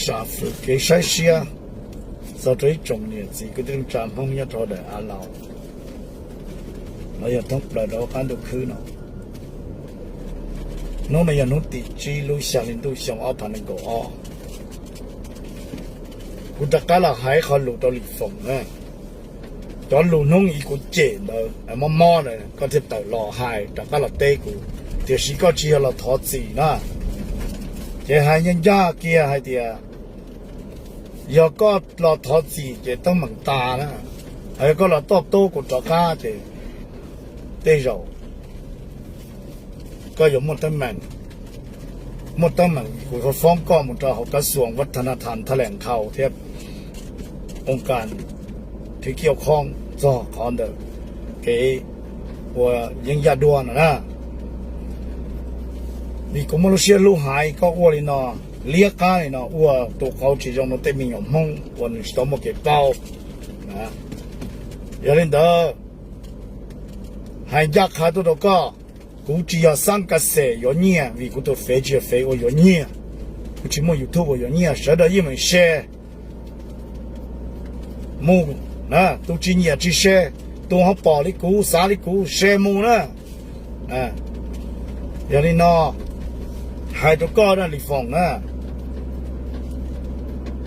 Sam fwm kev saib siab txog rau ib tsoom niam txiv kwv tij neej tsa Hmoob nyob rau daim av laus los yog thoob plaws rau qab ntuj khwb no. Hnub no yog hnub tim tsib lub xya hli ntuj xyoo ob phav nees nkaum ob. Kuv rov qab los hais qhov lus rau Lis Foom na. Cov lus hnub ib kuv cem ntawd mob mob na koj thiaj tawm los hais rov qab los teb kuv, tiam sis koj tsis yog los thov txim na. Ces hais ncaj ncaj kiag hais tias yog koj los thov txim ces teeb meem tas na, yog koj los toj tub kuv rov qab ces tej zaum koj yuav muaj teeb meem, muaj teeb meem kuv yuav foob koj mus rau hauv kab xuas vaj tha na thas tha lees nkhaus thiab oo kas thib kiau khoob txog qhov ntawm kev ua yeeb yaj dua no na. Vim kuv muaj lub siab hlub hais koj ua li no, liab qab li no ua tus qauv tsis zoo rau tej me nyuam Hmoob uas nws tsis tau muaj kev paub. Yog li ntawd, hais ncaj qha tuaj rau koj, kuv tsis yog xab ka xes yuav nyiaj vim kuv tus fev tsis yog fev uas yuav nyiaj. Kuv tsis muaj YouTube uas yuav nyiaj, sawv daws yeej meem share mus na, tus tsis nyiam tsis share, tus ho pom li kuv xav li kuv share mus na. Yog li no, hais rau koj na Lis Foom na,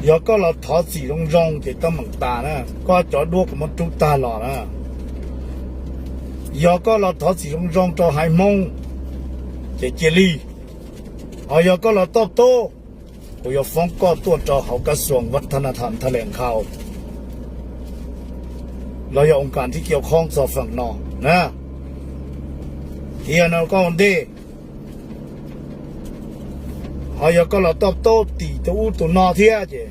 yog koj los thov txim zoo zoo ces teeb meem tas na, koj cov duab kuv muab rub tag los na. Yog koj los thov txim zoo zoo rau haiv Hmoob ces cia li, ho yog koj los toj tub, kuv yuav foob koj tuaj rau hauv kab xuas vaj tha na thas tha lees nkhaus los yog oo kas thib kiau khoob txog feem no na. Thiab no koj ua ntej, ho yog koj los toj tub tim tus ub tus no thiab ces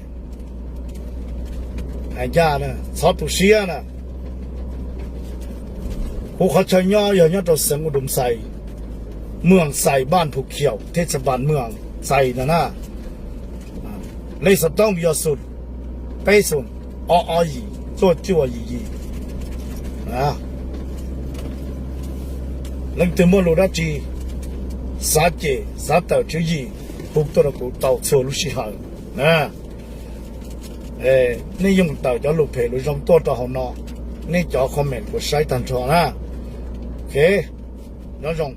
hais ncaj na, txhob tu siab na. Kuv qhov chaw nyob yog nyob rau xeev U Dum Xais, Muas Xais, Npaj Phu Khiaum, Thej Xa Npas, Muas Xais no na. Lej xov tooj yog xoom peb xoom ob ob yim cuaj cuaj yim yim. Leej twg muaj lus dab tsi xav cem xav tawm tswv yim, hu tuaj rau kuv tau txhua lub sij hawm. Nej yeej tawm cov lus phem lus zoo tuaj rau hauv no, nej cov comment kuv saib tag nrho na. Ok, nyob zoo.